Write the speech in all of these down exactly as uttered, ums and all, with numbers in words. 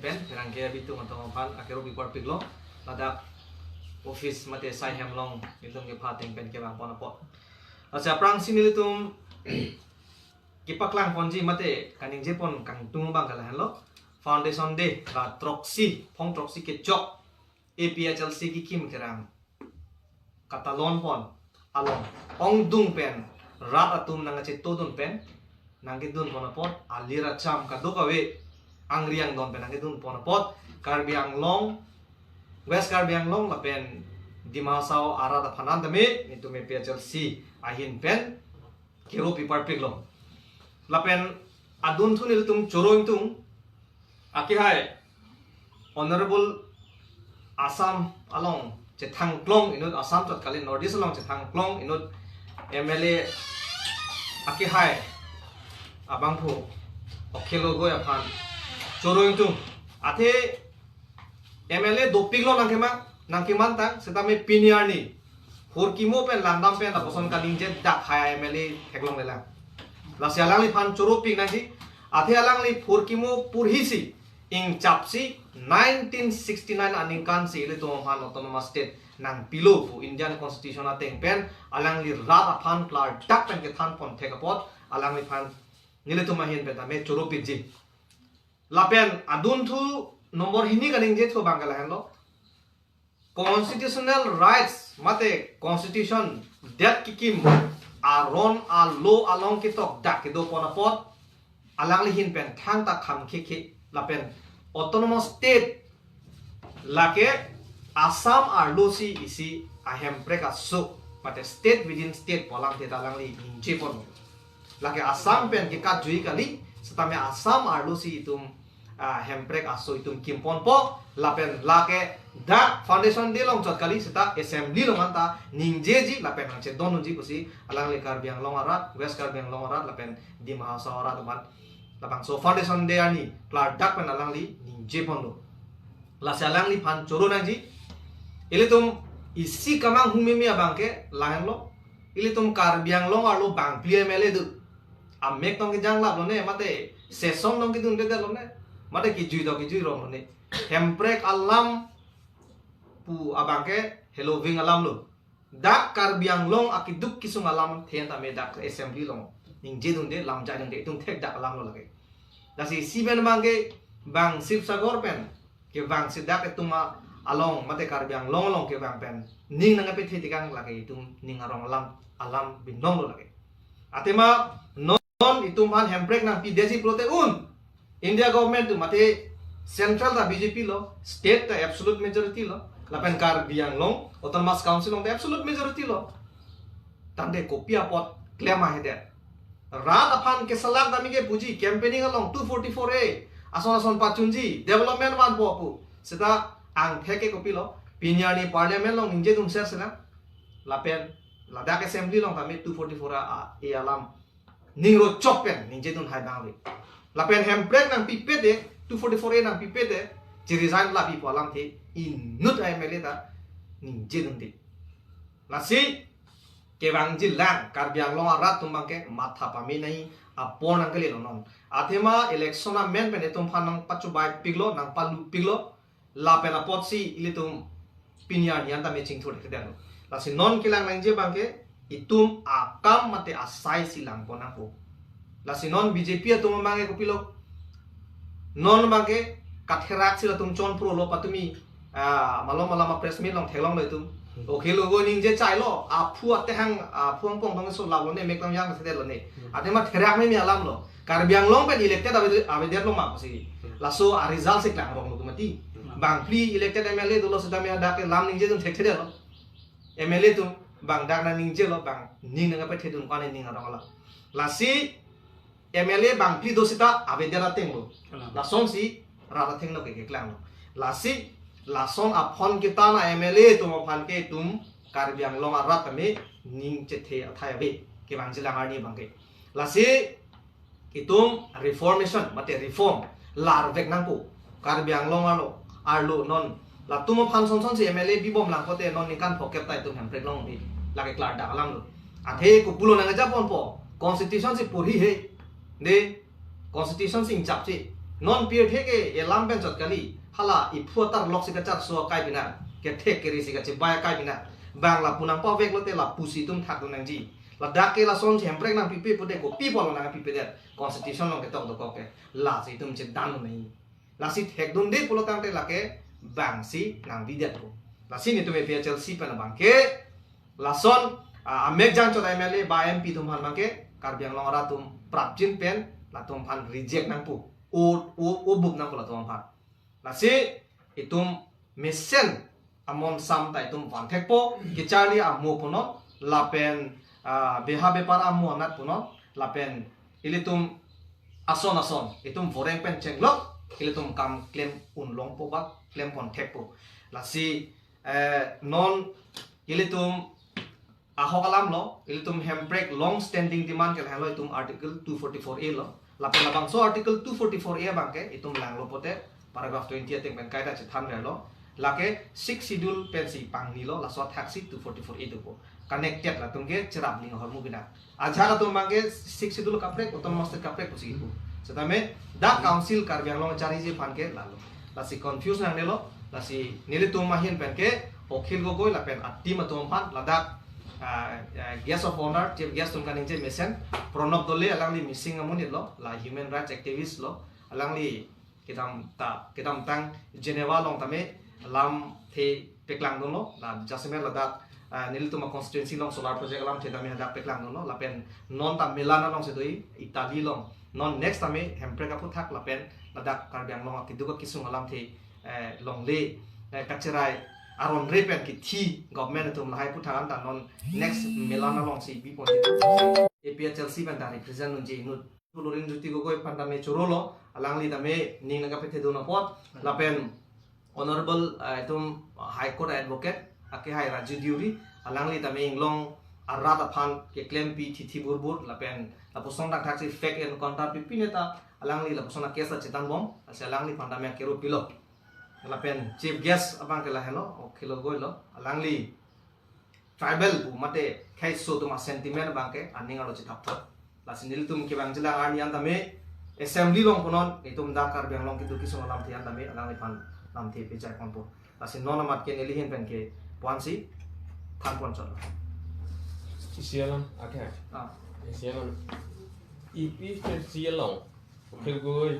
pen, pherangke abitung atum aphan akero piparpiklo, ladak office mate sai hem along nelitum kepha ateng pen kevang pon apot. Lasi aphrangsi nelitum kepaklang ponji mate kaningje pon kangtung abang ke lahenlo. Foundation Day, ra throksi, phong throksi kechok, A P H L C kekim kerang katalon pon along ongdung pen rat atum nangkachetongdun pen nangkedun pon apot, alir acham kadokave angri angdon pen nangkedun pon apot, Karbi Anglong, West Karbi Anglong lapen Dima Hasao arat aphan an tame nelitum A P H L C ahin pen kero piparpiklo. Lapen adunthu nelitum choro ingtung, akehai Honorable Assam along chethangklong inut, Assam chot kali, North East along chethangklong inut M L A akehai abangphu Akhil Gogoi aphan choro ingtung. Athe M L A dopiklo nangkema, nangkemantang, setame pini arni phurkimo pen langdam pen lapuson kaningje dak hai M L A theklonglelang. Lasi alangliphan choropik nangji, athe alangli phurkimo porhisi, ingchapsi nineteen sixty-nine aningkansi ilitum aphan Autonomous State nangpilo pu Indian Constitution ateng pen alangli rat aphan klardak pen kethan pon thek apot alangliphan nelitum ahin pen tame choropikji. Lapen adunthu number hini kaningjethu abang ke lahenlo. Constitutional rights mate constitution det kekim aron alo along ketok dak kedo pon apot alangli ahin pen thangta kham khekhe lapen Autonomous State lake Assam arlosi isi ahemprek aso mate state within state pu alamthe ta alangli ningje pon. Lake Assam pen kekatjui kali, setame Assam arlosi itum, ah, hemprek aso itum kim ponpo, lapen lake dak Foundation Day along chot kali, seta assembly along anta ningjeji lapen nangchedondunji pusi alangli Karbi Anglong arat, West Karbi Anglong arat lapen Dima Hasao arat atum aphan labangso Foundation Day arni klardak pen alangli ningje ponlo. Lasi alangliphan choro nangji. Ilitum isi kamanghumeme abang ke lahenlo. Ilitum Karbi Anglong arlo bangphli M L A do. Amek tong kejang laplone, mate session tong kedundedetlo ne, mate kejui tong kejui rong lo ne. Hemprek alam pu abang ke heloving alam lo. Dak Karbi Anglong akeduk kesung alamthe tame dak assembly along ningjedunde, lamjaidunde, itum thekdak alam lo lake. Lasi isi pen abang ke bang Sivasagar pen kevangsi dak itum along mate Karbi Anglong along kevang pen ning nangkepethe tekang lake itum ning arong alam, alam binong lo lake. Athema non itum aphan hemprek nangpidetji pulote un India government atum mate central ta B J P lo, state ta absolute majority lo, lapen Karbi Anglong Autonomous Council along ta absolute majority lo. Tangte kopi apot klem ahedet? Rat aphan kesalak dam ke puji, campaigning along two forty-four A ason ason pachunji, development vanpo pu. Seta angthek ke kopilo? Pini arni parliament along ningjedunser sena. Lapen ladak assembly along tame two forty-four A, A alam ningrochok pen ningjedun hai bang le. Lapen hemprek nangpipete, two forty-four A nangpipete, chi resign lapi pu alamthe inut M L A ta ningjedunde. Lasi kevangjilang Karbi Anglong arat atum abang ke matha pame nangji apor nangkelelo non. Athema election amen pen itum aphan nangpachobaipiklo, nangpalupiklo, lapen apotsi ilitum pini arni anta me chingthur kedetlo. Lasi non kelang nangji abang ke itum akam mate asai si lang pon nangpo. Lasi non B J P atum abang ke kopilo? Non abang ke katherak si latum chonpro lo, patumi, ah, malom malom a press meet along theklonglo itum. Hmm. Akhil Gogoi ningje chailo, aphu atehang, aphu angpong tong so lalo ne, mek tong yang sedetlo ne. Hmm. Athema therakmeme alam lo. Karbi Anglong pen elected ave, avedetlo ma pusi. Hmm. Laso a result si klangronglo tu mati. Hmm. Bangphli elected M L A dolo seta me hadak ke lam ningjedun thekthedetlo. M L A atum bang dak nangningje lo, bang ning nangkepethedun ko-an ning arong alam. Lasi M L A bangphli do seta avedet ateng lo. Alam. Lasonsi rat athengno ke keklanglo. Lasi lason aphon kethan a M L A atum aphan ke itum Karbi Anglong arat tame ning chethe athai ave, kevangjilang arni abang ke. Lasi itum reformation mate reform larvek nangpo. Karbi Anglong arlo, arlo non latum aphan sonsonsi M L A bibomlang pulote non ningkan phokep ta itum hemprek longbi, lake klardak alam lo. Athe kopulo nangja ponpo, constitution si porhi he, de, constitution si ingchapche. Non pirthe ke elam pen chot kali, hala iphu atarlok si kacharso akai pinar, kethek kere si kachebai akai pinar. Bang lapu nangpavek lote lapusi itum thakdun nangji. Ladak ke lason si Hemprek nangpipe pute kopi pulo nangpipedet. Constitution along ketok dokok ke. Lasi itum chedan nangji. Lasi thekdunde pulo tangte lake bangsi nangvidetpo. Lasi nelitum A P H L C pen abangke lason, ah, amek jangchot M L A ba M P atum aphan abangke Karbi Anglong arat atum prapjin pen latum aphan reject nangpo. O, o, o bup nangpo latum aphan. Lasi itum mesen amon sam ta itum vanthekpo, kecharli amo punon, lapen, ah, beha bepar amo anat punon, lapen ilitum ason ason itum voreng pen chenglok, ilitum kam klem unlongpo ba klem ponthekpo. Lasi, eh, non ilitum ahok alam lo, ilitum Hemprek long standing demand ke lahelo itum Article two forty-four A lo. Lapen labangso Article two forty-four A abangke itum langlo pote paragraph twenty ateng pen kaita chethan relo. Lake Sixth Schedule pensi pangnilo, laso athaksi two forty-four A dopo. Connected latum ke cherap ling ahormu bina. Ajahak atum abangke Sixth Schedule kaprek, Autonomous State kaprek pusi kipu. Setame dak Council Karbi Anglong chariji aphan ke lalo. Lasi confuse nangnelo, lasi nelitum ahin pen ke Akhil Gogoi lapen a-team atum aphan ladak, ah, ah, guest of honor, chief guest atum kaningje mesen, Pranab Doley, alangli missing amonit lo, la human rights activist lo, alangli kedam ta, kedamtang Geneva along tame lamthe paklangdunlo, la jasemet ladak, ah, nelitum a-constituency along solar project alamthe tame hadak paklangdunlo, lapen non ta Milan alongsi do-i, Italy along, non next tame Hemprek aphuthak lapen ladak Karbi Anglong akeduk akesung alamthe, eh, longle, eh, kacherai aron re pen kithi government atum lahai aphuthak anta non next Milan alongsi biponji. A P H L C pen ta represent unji inut Lurinjyoti Gogoi aphan tame chorolo, alangli tame ning nangkapethedun apot, lapen Honorable, eh, itum High Court Advocate akehai Raju Deuri, alangli tame inglong arat aphan keklempi thithi burbur, lapen lapuson thakthak si fake encounter pipine ta alangli lapuson a-case ta chetanbom, lasi alangliphan tame akero pilo. Lapen chief guest abangke lahelo, Akhil Gogoi lo, alangli tribal pu mate kheiso atum a-sentiment abangke aning arlo chethap thot. Lasi nelitum kevangjilang arni an tame assembly along punon, itum dak Karbi Anglong keduk kesung alamthe an tame alangliphan lamthe pejai ponpo. Lasi non amat ke neli ahin pen ke puansi thanpon chotlo. Isi alam, okay. Ah. Isi alam. A P H L C along Akhil Gogoi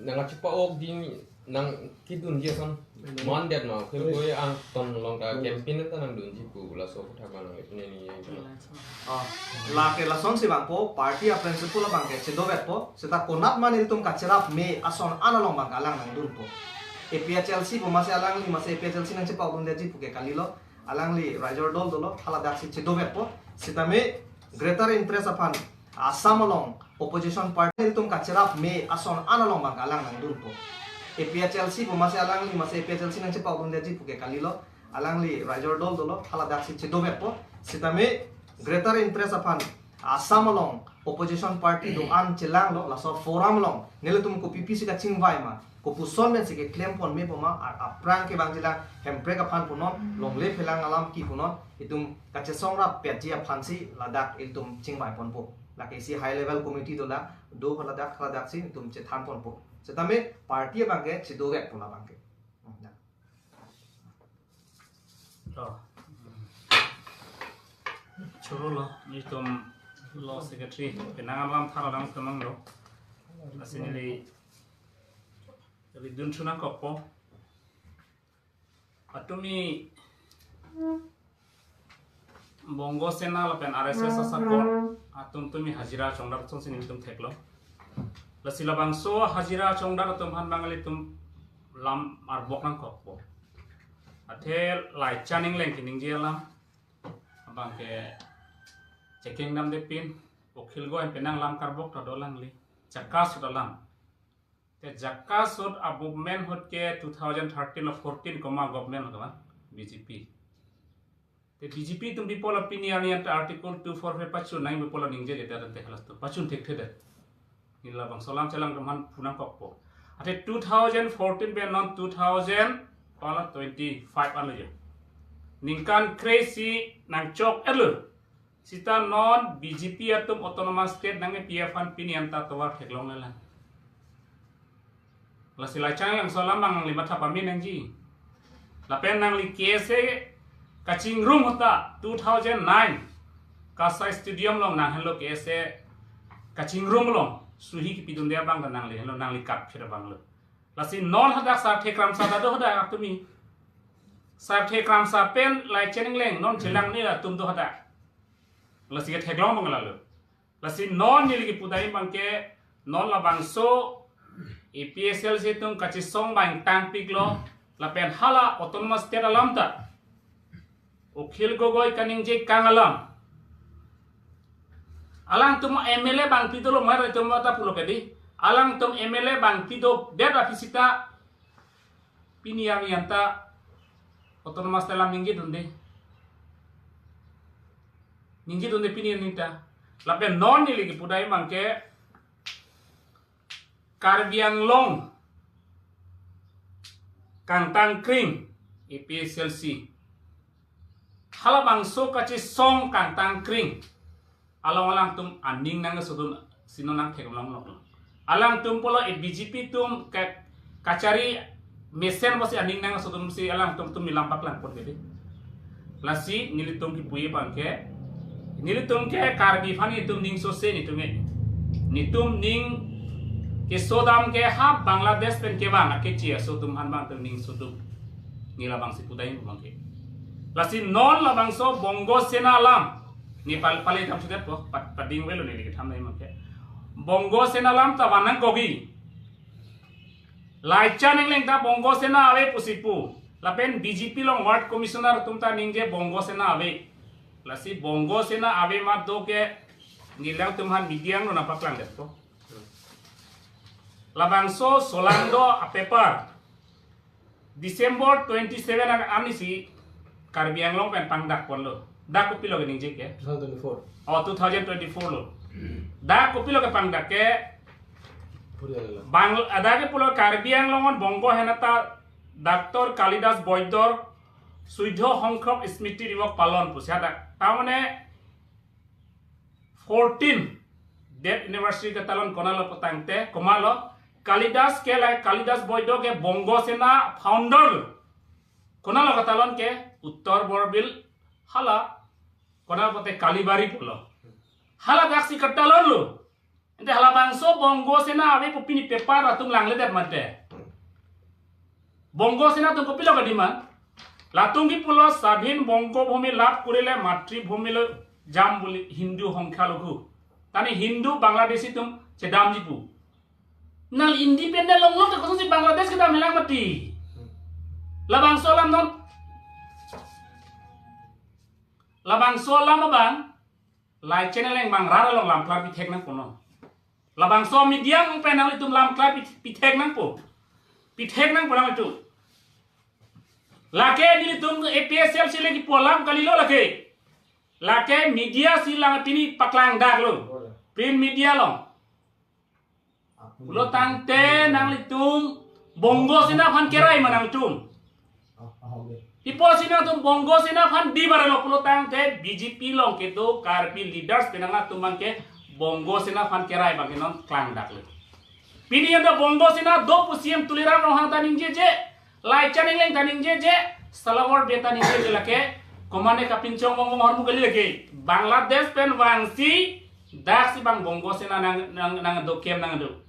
nangkachepa-ok ding nangkedunji ason mandet ma, Akhil Gogoi angton along ta campaign ta nangdunji pu laso aphuthak ma nang ipine ni. Oh, lake lasonsi vangpo, party a-principle abangke chedovetpo, seta konat ma nelitum kacherap me ason an along abangke alang nangdunpo. A P H L C pu masi alangli masi A P H L C nangchepa-ok dundetji pu ke kalilo, alangli raijor dol dolo, haladaksi chedovetpo, setame greater interest aphan Assam along opposition party nelitum kacherap me ason an along abangke alang nangdunpo. A P H L C pu masi alangli masi A P H L C nangchepa-ok dundetji pu ke kalilo, alangli raijor dol dolo, haladaksi chedovetpo, setame greater interest aphan Assam along opposition party do-an chelanglo, laso forum along nelitum kopi pisi kachingvai ma, kopuson pensi keklem pon me pu ma, a-, aphrang kevangjilang Hemprek aphan punon, longle phelang alam ke punon, itum kachesong rap petji aphansi ladak ilitum chingvai ponpo. Lake isi high level committee dolang, do haladak haladaksi itum chethan ponpo. Setame party abangke chedovetpo labangke. To. Chorolo, nelitum law secretary, penang alam thar alam kemang lo. Lasi neli, neli dun chunang kokpo. Atumi Bongo Sena lapen R S S asakor atum tumi hajira chongdar atum si nelitum theklo. Lasi labangso hajira chongdar atum aphan bang ilitum lam arbok nangkokpo. Athe lai chaning leng keningje alam abangke chekeng damde pin, Akhil Gogoi penang lam karbok ta dolang li. Jakas dolang. Te Jakas ahut a-movement ahut ke two thousand thirteen lo fourteen koma government lo kawan, B J P. Te B J P atum bipo la pini arni anta Article two forty-five pachun nang bipo la ningje jeda dan te halas tu pachun thekthedet. Neli labangso alam chelang atum aphan phunang kokpo. Athe two thousand fourteen pen non two thousand pala twenty-five an lo jo. Ningkan kre-isi nangchok-etlo. Seta non B J P atum autonomous state nangkepi aphan pini anta tovar theklonglelang. Lasi Laichan Engleng aso alam abang nangli matha pame nangji. Lapen nangli K S A kachingrum ahut ta two thousand nine Kasai Stadium along nang henlo K S A kachingrum along suhi kipidunde abang ta nangli henlo, nangli kapphir abang lo. Lasi non hadak Sarthe Kramsa ta do hadak tumi. Sarthe Kramsa pen Laichan Engleng non chelang ni latum do hadak. Lasi ketheklong abang lalo. Lasi non neli kipudai abang ke non labangso A P H L C atum kachesong abang tangpiklo, lapen hala Autonomous State alam ta Akhil Gogoi kaningje kang alam. Alangtum M L A abang pidolo mar itum ta pulo kedi. Alangtum M L A abang pidodet aphi sita pini yang yang ta Autonomous State alam ningjedunde. Ningjedunde pini yang ta. Lapen non neli kipudai abang ke Karbi Anglong kangtang kring A P H L C. Halabangso kachesong kangtang kring along alangtum aning nangkesodun si non nangtheklong lok. Alangtum pulo e B J P atum ke kachari mesen pusi aning nangkesodun si alangtum tum nilam paklang pon kedi. Lasi nelitum kipuji abang ke, nelitum ke Karbi aphan nelitum ning sose nelitum ke. Nelitum ning kesodam ke ha Bangladesh pen kevang akeche aso atum aphan abang atum ning soduk. Neli labangsi pudai abang ke. Lasi non labangso Bongo Sena alam. Neli pal-, pale tam sudah po, pat-, pading avelo neli ketham dai abang ke. Bongo Sena alam ta van nangkokji. Laichan Engleng ta Bongo Sena ave pusi pu. Lapen B J P along ward commissioner atum ta ningje Bongo Sena ave. Lasi Bongo Sena ave ma do ke neli alangtum aphan media along nangpaklangdet po. Labangso solangdo a-paper December twenty-seven an-, anisi Karbi Anglong pen pangdak ponlo. Dak kopilo keningje ke? Two thousand twenty-four. Oh, two thousand twenty-four lo. Dak kopilo kepangdak ke? Puri alala. Bang, dak ke pulo Karbi Anglong an Bongo Sena ta Doctor Kalidas Boidor Suidho Hongkrok Smriti Divok Palon pusi hadak. Tamane fourteen death anniversary katalon konatlo putangte, komatlo, Kalidas ke la, Kalidas Boidor ke Bongo Sena founder lo. Konatlo katalon ke, Uttar Borbil hala, konat pote Kalibari pulo. Hala daksi katalon lo. Ante halabangso Bongo Sena ave pu pini paper atum langledet mate. Bongo Sena atum kopilo ke-demand? Latum kipulo Swadhin Bongo Bhumi lab kurile matribhumi lo jam buli Hindu hongkha loghu. Tani Hindu Bangladeshi atum chedamji pu. Nang independent longlok te kosonsi Bangladesh kedam helang mati. Labangso alam non. Labangso alam abang. Laichan Engleng abang rat along lam klar pithek nangpo non. Labangso media along pen nanglitum lam klar pith-, pithek nangpo. Pithek nangpo nanglitum. Lake nelitum A P H L C le kipu alam kalilo lake. Lake media si lang pini paklangdaklo. Print media along. Pulo tangte nanglitum Bongo Sena aphan kerai ma nangtum. Ipo si nangtum Bongo Sena aphan di barelo pulo tangte B J P along kedo Karbi leaders penang atum abang ke Bongo Sena aphan kerai abang ke non klangdaklo. Pini anta Bongo Sena do pu C M Tuliram Ronghang ta ningjeje, Laichan Engleng ta ningjeje, Salawar Bey ta ningjeje lake, komane kapinchong bong bong ahormu kali lake. Bangladesh pen vangsi, daksi abang Bongo Sena nang, nang, nangdo, camp nangdo.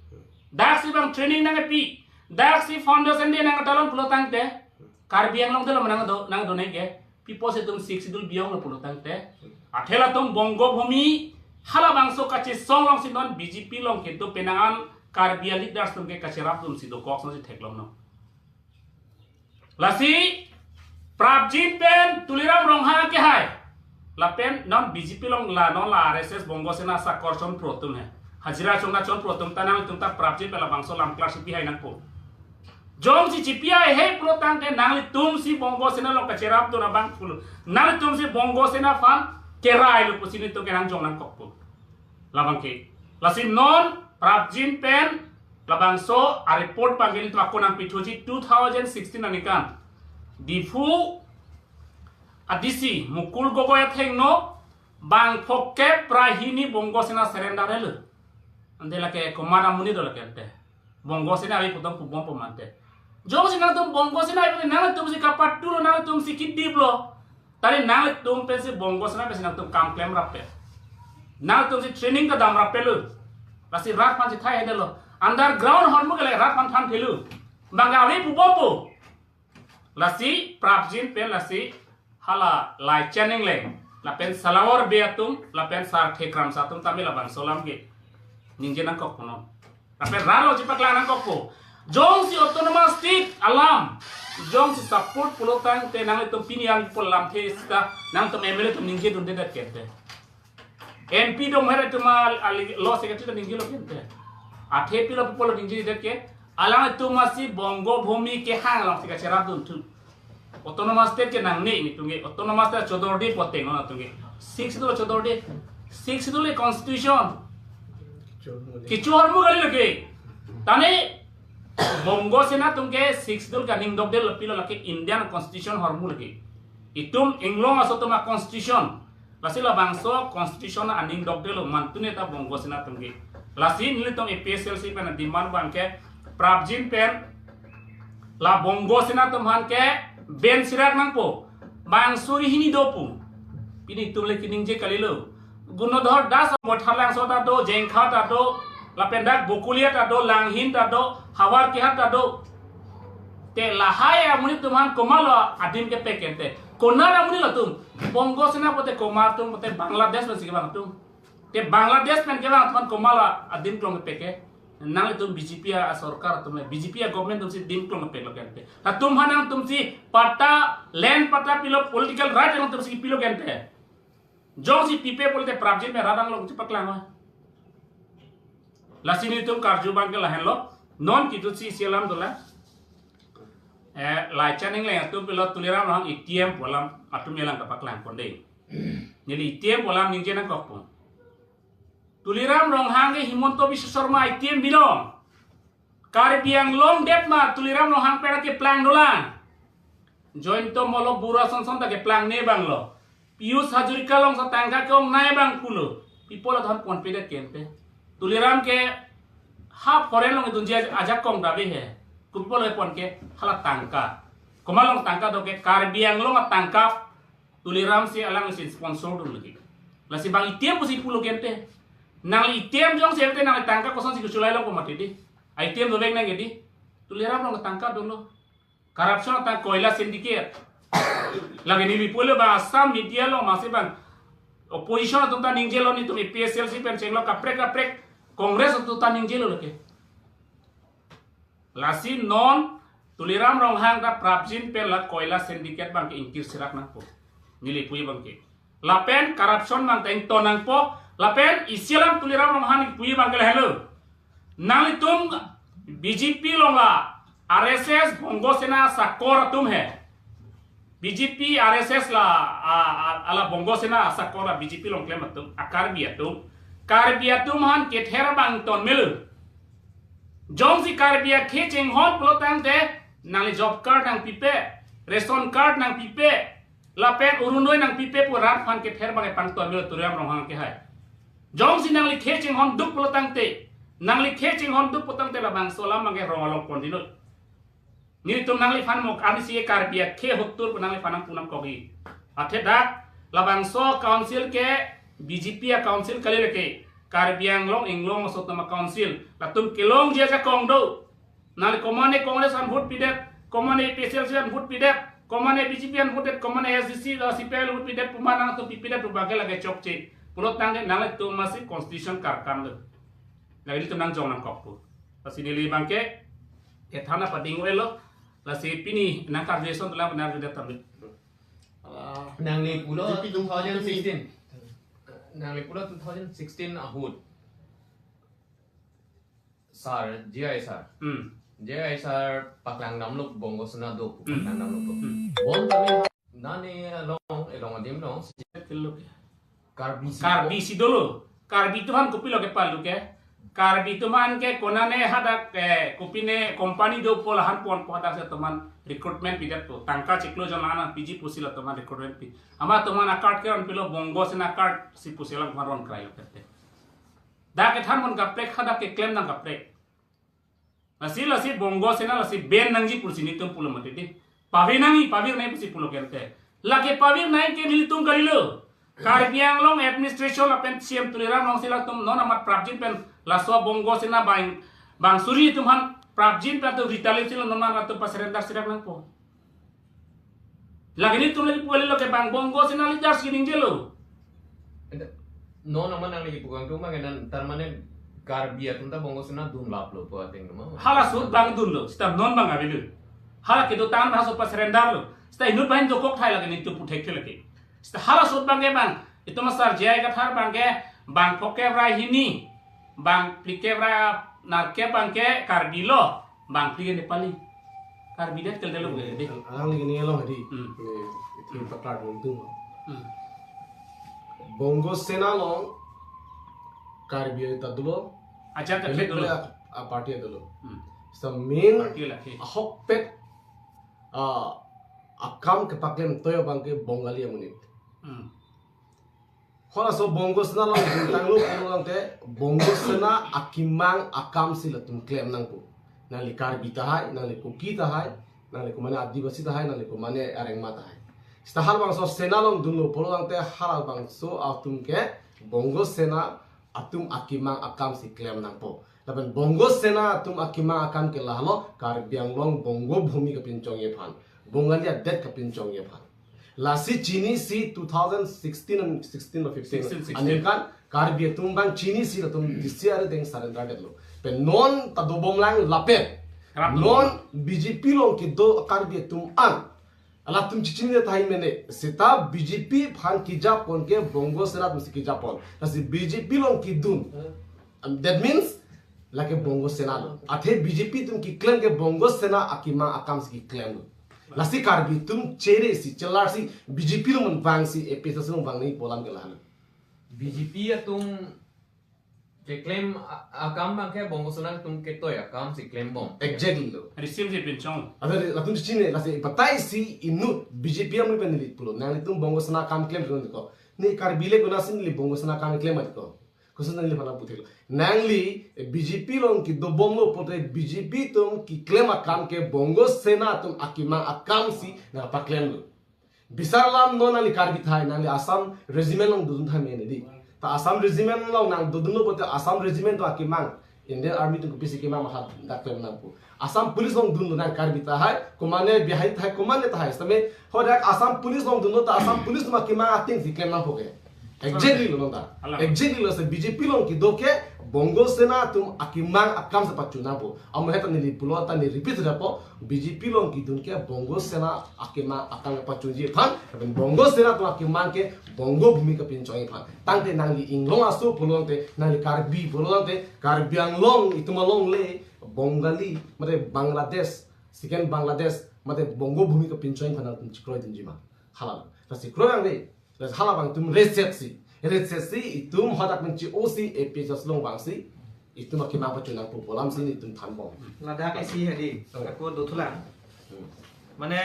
Daksi abang training nangpi, daksi foundation day nangtalon pulo tangte, Karbi Anglong delo nangdo, nangdo neke, people si atum Sixth Schedule biyong lo pulo tangte. Athe latum Bongo Bhumi, halabangso kachesong alongsi non B J P along kedo penang an Karbi a-leaders atum ke kacherap atum si dokok ason si theklonglo. Lasi prapjin pen Tuliram Ronghang ke hai. Lapen non B J P along la non la R S S Bongo Sena sakor chonpro atum he. Hajira chongna chonpro atum ta nangtum ta prapjin pen labangso lam klar si pihai nangpo. Jongsi chipihai he pulo tangte nanglitum si Bongo Sena along kacherapdun abang pulo. Nanglitum si Bongo Sena aphan kerailo pusi nelitum ke nangjong nangkokpo. Labang ke. Lasi non prapjin pen labangso a-report abang ke nelitum ako nangpithuji two thousand sixteen aningkan. Diphu a-D C Mukul Gogoi athengno bangphok kep ra hini Bongo Sena surrender helo. Ante lake komat amonit do lake ante. Bongo Sena ave pu tong pubompo mante. Jongsi nangtum Bongo Sena ave pu tong nangtum si kapaturo, nangtum si kidiplo. Tari nangtum pensi Bongo Sena pensi nangtum kam klem rap pen. Nangtum si training ta dam rap pelo. Lasi rat aphan si thai hendelo. Underground hormu ke le rat aphan than thelo. Bang ave pubompo. Lasi prapjin pen lasi hala Laichan Engleng, lapen Salawar Bey atum, lapen Sarthe Kramsa atum tame labangso alam ke ningje nangkok punon. Lapen ralo chepaklang nangkokpo. Jongsi autonomous state alam, jongsi support pulo tangte nanglitum pini an pol lamthe sita nangtum M L A atum ningje dundedet kente. M P dong hera atum ali law secretary ta ningjelo kente. Athe pilo pulo ningjedet ke. Alangtum masi Bongo Bhumi kehang along si kacherap dunthu. Autonomous state ke nangne nelitum ke. Autonomous state chodorde poteng nelitum ke. Sixth Schedule chodorde. Sixth Schedule constitution. Kecho hormu kali lagi. Tane Bongo Sena atum ke Sixth Schedule ke aning dokdetlo, pilo lake Indian constitution hormu lagi. Itum inglong aso atum a-constitution. Lasi labangso constitution aning dokdetlo, mantune ta Bongo Sena atum ke. Lasi nelitum A P H L C pen demand abang ke prapjin pen la Bongo Sena atum aphan ke ben sirak nangpo. Bang suri hini do pu. Pini itum le keningje kalilo. Gunodhar Das Mothalangso ta do, Jengkha ta do, lapen dak Bokolia ta do, Langhin ta do, Howraghat ta do. Te lahai amonit atum aphan komatlo adim kepek kente. Konat amonit atum. Bongo Sena pote komat atum pote Bangladesh pensi kevang atum. Te Bangladesh pen kevang atum aphan komatlo adim klong kepek ke. Nanglitum B J P a sorkar atum le, B J P a government atum si dim klong kepeklo kente. Latum aphan nangtum si patta, land patta pilo, political right nangtum si pilo kente. Jongsi pipe pulote prapjin pen rat anglong chepaklang oi. Lasi nelitum karju abang ke lahenlo. Non ketut si isi alam dolang. Eh, Laichan Engleng atum pilo Tuliram Ronghang A T M pu alam atum elang kapaklang ponde. Neli A T M pu alam ningje nangkokpo. Tuliram Ronghang ke Himanta Biswa Sarma A T M binong. Karbi Anglong det ma Tuliram Ronghang pen keplang dolang. Jayanta Malla bura sonson ta keplangne abanglo. Pijush Hazarika along sa tangka ke-ongnei abang pulo. Pi apot la than ponpedet kente. Tuliram ke ha foreign along idunji ajakong ta ave he. Kopi apot le pon ke hala tangka. Komat along tangka do ke Karbi Anglong atangka Tuliram si alang si sponsor dun lagi. Lasi bang A T M pusi pulo kente. Nangli A T M jongsi ave te nangli tangka kosonsi kecholai longpo mati di. A T M dovek nang di. Tuliram along tangka dolo. Corruption atang koila syndicate. Lake neli pulo bang Assam media along masi bang opposition atum ta ningjelo, nelitum A P H L C pen chenglo kaprek kaprek Congress atum ta ningjelo lake. Lasi non Tuliram Ronghang ta prapjin pen la koila syndicate abang ke ingkir sirak nangpo. Neli puji abang ke. Lapen corruption abang ta ington nangpo. Lapen isi alam Tuliram Ronghang puji abang ke lahenlo. Nanglitum B J P along la R S S Bongo Sena sakor atum he. B J P R S S la, a, a, ala Bongo Sena sakor la B J P along klem atum, a Karbi atum. Karbi atum aphan kether abang ton melo. Jongsi Karbi akhei chinghon pulo tangte, nangli job card nangpipe, ration card nangpipe, lapen Orunodoi nangpipe pu rat aphan kether abang pangton melo Tuliram Ronghang ke hai. Jongsi nangli khei chinghon duk pulo tangte, nangli khei chinghon duk pulo tangte labangso alam abang ke rong along pon dinut. Nelitum nangliphan mok ani si Karbi akhei hotur pu nangliphan nangpu nangkokji. Athe dak labangso council ke B J P a council kali lake. Karbi Anglong inglong aso atum a council. Latum kelongji ajakong do. Nangli komane Congress aphan vote pidet, komane A P H L C aphan vote pidet, komane B J P aphan vote det, komane S D C lo C P I aphan vote pidet, pu ma nangtum pipedet pu abang ke lake chokche. Pulo tangte nanglitum masi constitution karkam lo. Lake nelitum nangjong nangkok pu. Lasi neli abang ke, ethan apading avelo, lasi pini nangkarju ason dolang, benar juda tamit. Ah, nangli pulo J P two thousand sixteen. Nangli pulo two thousand sixteen ahut. Sir, J I sir. Hmm. J I sir paklang damlo Bongo Sena do, Hmm. paklang damlo do. Hmm. Bonta nani along, along adim along. Karbi si Karbi si dolo. Karbi atum aphan kopilo kepalo ke. Karbi atum aphan ke konane hadak, eh, kopine company do pu la han ponpo, hadak si atum aphan recruitment pidet pu. Tangka chiklo jon an piji pusi la atum aphan recruitment pi. Amat atum aphan a card ke ron pilo, Bongo Sena card si pusi alang aphan ron krai lo kete. Dak kethan pon kaprek, hadak keklem nang kaprek. Lasi, lasi Bongo Sena lasi ban nangji pusi nelitum pulo mati di. Pavir nangji, pavir nangji pusi pulo kerte. Lake pavir nangji ke nelitum kalilo. Karbi Anglong administration lapen C M Tuliram Ronghang si latum non amat prapjin pen laso Bongo Sena bang, bang suri atum aphan prapjin pen atum retaliate si lo non amat atum pasurrender si dak nangpo. Lake nelitum lagi pu kalilo ke bang Bongo Sena leaders kining jelo. Ente, non amat nangli pu kangtung ma kenan, tar mane Karbi atum ta Bongo Sena dunlaplo pu ateng ma. Hala ahut bang dunlo, seta non bang avelo. Hala kedo tan haso pasurrender lo. Seta inut bang dokok thai lake nelitum pu thekthe lake. Seta hala ahut bang ke bang, itum asar J I Kathar bang ke, bang phongo kep ra hini, bang phli kep ra nerkep bang ke Karbi lo, bang phli ke Nepali. Karbi det kel delo ke di. Ang lagi ni along di. Hmm. Ni, itu Hmm. pakar nung tung. Hmm. Bongo Sena along Karbi ta dolo. Ajar ta Bele dolo. bele a, a party dolo. Hmm. Sa main Party lake. Ahokpet, ah, akam kepaklem toyo bang ke Bongali amonit. Hmm. Halaso Bongo Sena along tanglo pulo tangte Bongo Sena akemang akam si latum klem nangpo. Nangli Karbi tahai, nangli Kuki tahai, nangli komane Adivasi tahai, nangli komane Rengma tahai. Seta halabangso Sena along dunlo pulo tangte halabangso atum ke Bongo Sena atum akemang akam si klem nangpo. Lapen Bongo Sena atum akemang akam ke lahelo Karbi Anglong Bongo Bhumi kapinchongji aphan, Bongali adet kapinchongji aphan. Lasi chinisi two thousand sixteen and sixteen or fifteen Sixteen, sixteen. Aningkan Karbi atum bang chinisi latum D C R deng surrender detlo. Pen non ta dobom lang lapen. Kerap non B J P along kedo Karbi atum an. Latum chechini tahai mene. Seta B J P aphan kejapon ke Bongo Sena atum si kejapon. Lasi B J P along kedun. Um, that means lake Bongo Sena lo. Athe B J P atum keklem ke Bongo Sena akemang akam si keklem lo. Lasi Karbi atum chere si, chelar si, B J P along vang si, A P H L C along vang nangji pu alam ke lahelo. B J P atum keklem a-, akam bang ke Bongo Sena atum ketoi akam si klembom. Exactly lo. Receive si pinchong. Athe latum chechini, lasi batai si inut B J P amonit pen neli pulo. Nanglitum Bongo Sena akam klem lo ko. Ne Karbi le konatsi neli Bongo Sena akam klem mati ko. Koson nangliphan nangputhek lo. Nangli, eh, B J P along kedobomlo pulote B J P atum keklem akam ke Bongo Sena atum akemang akam si nangpaklemlo. Bisar alam non nangli Karbi tahai, nangli Assam Regiment along dodun tahai mene di. Ta Assam Regiment along nangdodunlo pulote Assam Regiment atum akemang Indian Army atum kopisi kemang matha dak klem nangpo. Assam Police along dunlo nang Karbi tahai, komane Bihari tahai, komane tahai. Sitame hadak Assam Police along dunlo ta Assam Police atum akemang ateng si klem nangpo ke. Exactly lo nonta. Alam. Exactly lo, lasi B J P along kedo ke Bongo Sena atum akemang akam si pachu nangpo. Amo heta neli pulo ta ne repeat dapo, B J P along kedun ke Bongo Sena akemang akam pachunji aphan, lapen Bongo Sena atum akemang ke Bongo Bhumi kapinchongji aphan. Tangte nangli inglong aso pulo tangte, nangli Karbi pulo tangte, Karbi Anglong itum along le Bongali, mate Bangladesh, second Bangladesh, mate Bongo Bhumi kapinchongji aphan nangtum chekroidunji ma. Hala. Ta chekroi nangve. Lasi halabang atum reset si. Reset si itum hadak nangchi-o si A P H L C along vang si itum akemang pachu nangpo pu alam si nelitum thanbom. Ladak isi hadi, Oh. ako dothulang. Hmm. Mane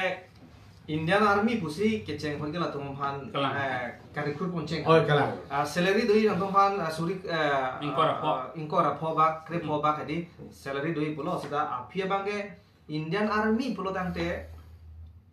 Indian Army pusi kecheng pon ke latum aphan, Kalang. eh, ka-recruit pon cheng. Oh, kalang. Ah, salary do-i nangtum aphan, ah, suri, eh, Ingkoi ra pho. ah, ingkoi ra pho bak, kre pho bak hadi, salary do-i pulo, seta aphi abang ke Indian Army pulo tangte,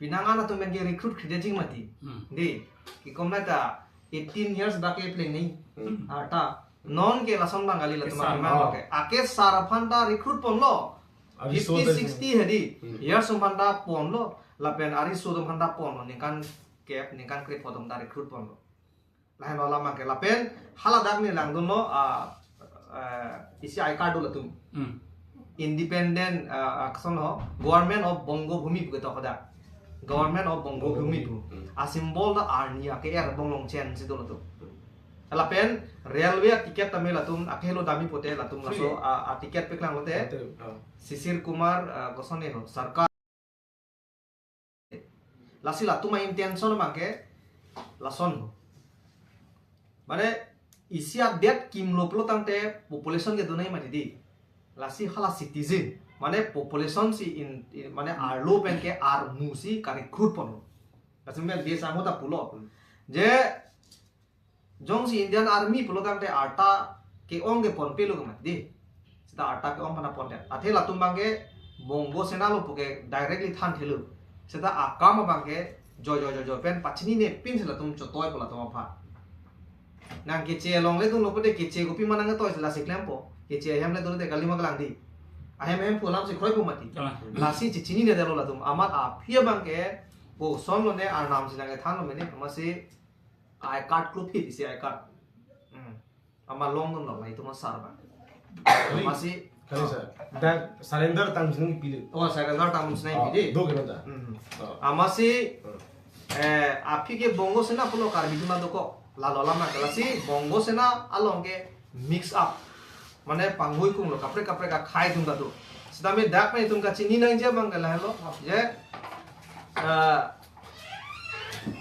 pinangan atum pen ke recruit kri-et jing mati. Hmm. Di, kikom na ta, eighteen years bak ke pleng ni. Hmm. Arta, non ke lason Bangali latum Kesar. Akemang bak ke. Ake sar aphan ta recruit ponlo. Ari so Fifty, ta sixty hadi. Hmm. Years atum aphan ta ponlo. Lapen ari so atum aphan ta ponlo. Ningkan kep, ningkan kre pho atum ta recruit ponlo. Lahenlo alam abang ke lapen haladak ne langdunlo, ah, eh, isi I card do latum. Hmm. Independent, ah, ah, koson ho, Government of Bongo Bhumi pu ketok hadak. Government of Bongo Bhumi pu. Hmm. A symbol ta arni ake er bonglong chen si do latum. Lapen railway ticket tame latum akehelo dami pote latum laso, Free. ah, ah, ticket paklang lote. Betul. Oh. Sisir Kumar, ah, koson ne ho, sarkar. Lasi latum a-intention abang ke lason. Mane isi adet kimlo pulo tangte population ke dunai mati di. Lasi hala citizen. Mane population si in, in, mane arlo pen ke armu si ka-recruit ponlo. Lasi men dia sango ta pulo. Je jongsi Indian Army pulo tangte arta ke-ong ke ponpe lo ke mati di. ta attack ke-ong aphan apot det. Athe latum abangke Bongo Sena lo puke directly than thelo. Seta akam abangke jojo jojo pen pachinine pinsi latum chotoi po latum aphan. Nang keche along le dunlo pute keche kopima nangtoisi lasi klempo. Keche ahem le dunlote kalima kalang di. Ahem ahem pu alamsi kroipo mati. Kalang. Lasi chechinine detlo latum. Amat aphi abangke kosonlone arnamsi nangkethanlo mene. Amatsi I card klophi isi I card. Hmm. Amat longdunlo la itum asar abang. Amatsi Kali sa. Dak surrender tangsi nangpilo. Oh, surrender tangsi nangpilo. Oh, do kena ta. Hmm. Oh. Amatsi Hmm. eh, aphi ke Bongo Sena pulo Karbi atum adokok. Lalo alam nangke lasi Bongo Sena along ke mix up. Mane panghui kunglo kaprek kaprek akhei atum ta do. Sitame dak pen itum kachini nangji abangke lahelo. Je eh,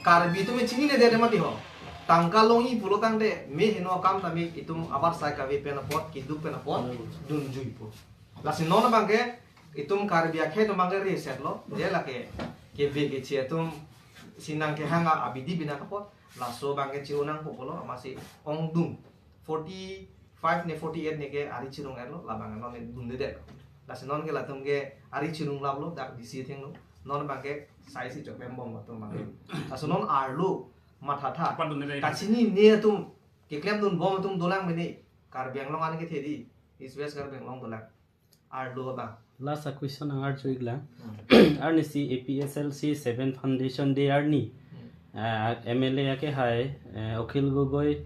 Karbi atum chinine det mati ho. Tangka longji pulo tangte me heno akam tame itum abar sai kave pen apot, keduk pen apot, Hmm. dunjuipo. Lasi non abangke itum Karbi akhei atum abangke reset lo, je lake keve keche atum si nangkehang abidi bina kapot, laso abangke chi-o nangpo pulo, amatsi ongdung forty five ne forty eight ne ke ari chirung erlo, labang non ne dunde det. Lasi non ke latum ke ari chirung laplo, dak D C athengno, non abangke saisi choklempo latum abangke. Laso non arlo mathatha. Apa dunde det? Kachinine atum, keklemdunbom atum dolang mene, Karbi Anglong an kethe di, East West Karbi Anglong dolang. Arlo abang. Last a question ang arju-iklang. Hmm. Arnisi A P H L C seven Foundation Day arni. Hmm. Ah, M L A akehai, eh, Akhil Gogoi,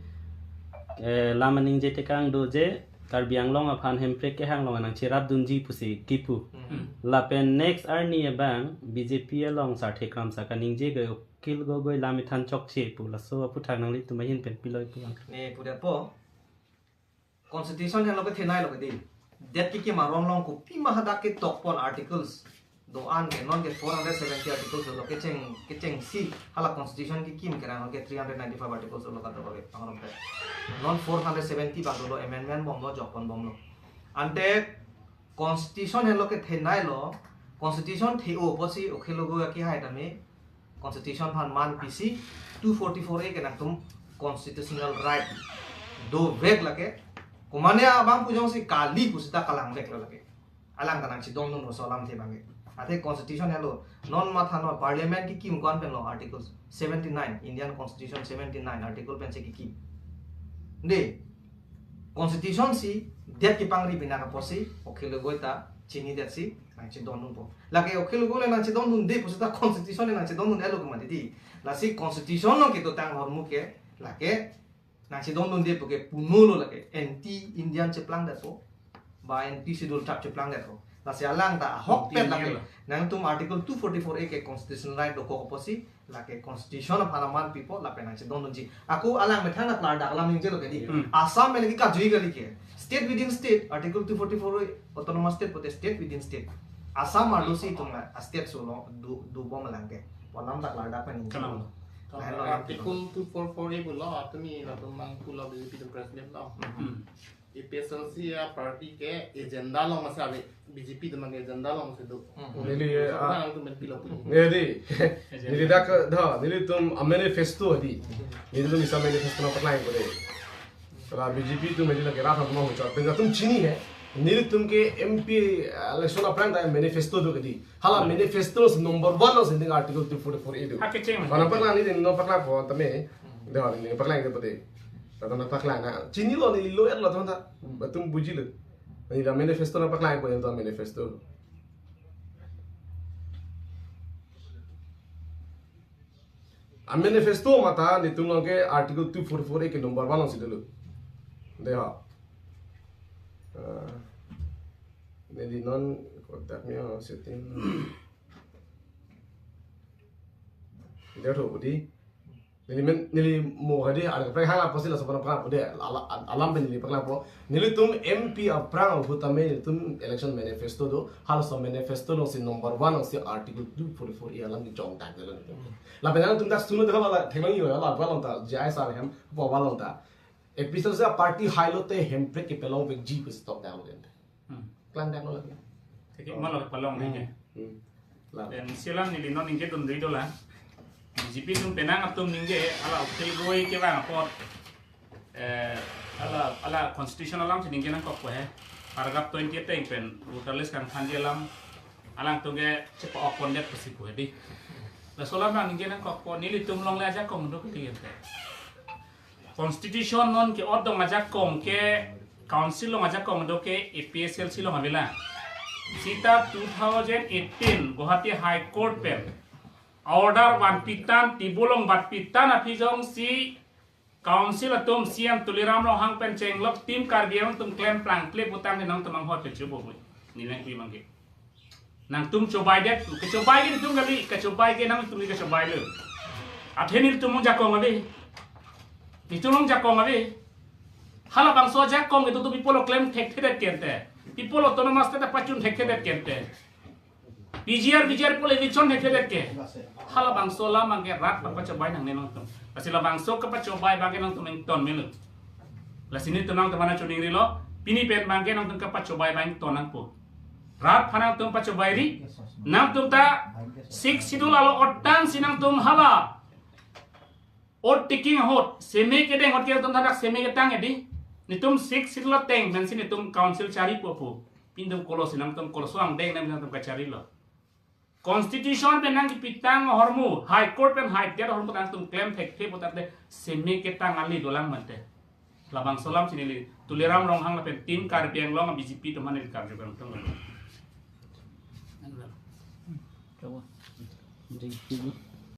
eh, lam aningje tekang do je, Karbi Anglong aphan Hemprek kehang along nangcherapdunji pusi kipu. Hmm. Lapen next arni abang B J P along Sarthe Kramsa kaningje ke Akhil Gogoi lam ethan chokche pu, laso aphuthak nanglitum ahin pen piloi pu ang. Ne pudetpo. Constitution henlo kethenei lo kedi. Det kekim aron along kopima hadak ketokpon articles do-an ke, non ke four hundred seventy articles lo, kecheng, kechengsi hala constitution kekim kerang ke three hundred ninety-five articles lo kado ke pangrum pe. Non four hundred seventy bak dolo, amendment bomlo, jokponbomlo. Ante constitution henlo kethenei lo, constitution the-o apotsi Akhil Gogoi akehai tame constitution aphan manpisi two forty-four A ke nangtum constitutional right dovek lake. Komatne abang pu jongsi kali pusita kalang veklo lake. Alang ta nangchedondun laso alamthe abangke. Athe constitution henlo, non mathanon, parliament kekim ko-an penlo, article seventy-nine, Indian Constitution seventy-nine article pensi kekim. De, constitution si det kepangri bina apotsi Akhil Gogoi ta chinidetsi nangchedondunpo. Lake Akhil Gogoi le nangchedondunde pusita constitution le nangchedondun-elo kemati di. Lasi constitution along kedotang ahormu ke lake nangchedondunde puke punolo, lake anti Indian cheplangdetpo, ba anti Scheduled Tribe cheplangdetpo. Lasi alang ta ahokpet lake. Anti-Indian lo. Nangtum article two forty-four A ke constitutional right dokok apotsi lake constitution aphan aman pipo lapen nangchedondunji. Ako alang methang na klardak alam ningjelo kedi. Hmm. Assam mele ke kajui kali ke. State within state, article two forty-four A, autonomous state pute state within state. Assam arlosi itum la, a state solo do, dobom alang ke. Pu alam ta klardak pen ningjelo. Kalang. Lahen lo, article two forty-four A pulo, atumi latum mang pulo B J P atum president lo. Hmm. A P H L C a party ke agenda along masa ave, B J P atum ke agenda alongsi do. Hmm. Neli, ah, nangtum men pilo pu. Neli, neli dak, da, nelitum a manifesto di. Nelitum isi manifesto nangpaklangpo de. Kalau B J P atum neli lake rat atum mau chot. Pengatum chini he. Nelitum ke M P election aphrang ta manifesto do kedi. Hala manifesto si number one lo sending article two forty-four A do. Ha, kecheng. Mana paklang neli nangpaklangpo tame. De, neli paklang de pute. Tata nangpaklang na. Chinilo, neli lawyer lo tata. Atum bujilo. Neli ta manifesto nangpaklangpo, neli ta manifesto. A manifesto mata nelitum along ke article two forty-four A ke number one alongsi dolo. De ha. Ah, neli non kotak mi setting. Dia tu budi. Neli men, neli mo hadi ada kaprek hang apa sih, laso aphan paklangpo de, ala-, alam pen neli paklangpo. Nelitum M P aphrang ahut tame nelitum election manifesto do, halaso manifesto alongsi number one alongsi article two forty-four A alam kejongtak dolo nelitum. Hmm. Lapen nangtum dak suno de hala theklong yo, hala balon ta, J I sir hem, po balon ta. A P H L C a party hai lote Hemprek kepalong vekji pusi tokdaklo den. Hmm. Klangdaklo lagi. Oke, hmm, malah palong, hmm, ini. Hmm. Lah. Dan silang neli non ningje dun rido la. B J P atum penang atum ningje hala Akhil Gogoi kevang apot. Eh, hala, hala constitution alamsi ningje nangkokpo he. paragraph twenty ateng pen voter list kangthanji alam alangtum ke chepa-ok pondet pusi pu hedi. Laso alam nangning nangkokpo, nelitum along le ajakong do kali ente. Constitution non ke-ot dong ajakong ke council along ajakong do ke A P H L C along avelang. Seta two thousand eighteen Guwahati High Court pen order vanpi tang, table along vanpi tang aphi jongsi council atum C M Tuliram Ronghang pen chenglok Team Karbi Anglong atum klem plangple putangte nangtum anghoi pen chobo bui. Neli nangpi abang ke. Nangtum chobaidet, kechobai ke nelitum kali, kechobai ke nangtum ke chobai lo. Athe nelitum along jakong ave. Nelitum along jakong ave. Halabangso ajakong ke nelitum people along klem thekthedet ke ente. People along autonomous state pachun thekthedet ke ente. P G R, V G R people eviction thekthedet ke. Halabangso alam abang ke rat pachobai nangne nangtum. Lasi labangso kapachobai abang ke nangtum ington melo. Lasi nelitum nangtum aphan choningrilo, pini pen abang ke nangtum kapachobai abang ington nangpo. Rat aphan nangtum pachobai ri, nangtum ta Sixth Schedule alo otang si nangtum hala oath taking ahut, seme kedeng ahut ke nangtum thadak seme ketang edi. Nelitum Sixth Schedule ateng pensi nelitum council charipo pu. Pini nelitum kolo si nangtum kolo so angdeng nangtum kacharilo. Constitution pen nangkepi tang ahormu, High Court pen haidet ahormu nangtum klem thekthe putangte seme ketang ale dolang mante. Labangso alam si neli Tuliram Ronghang lapen Team Karbi Anglong B J P atum aphan neli karju kangtung.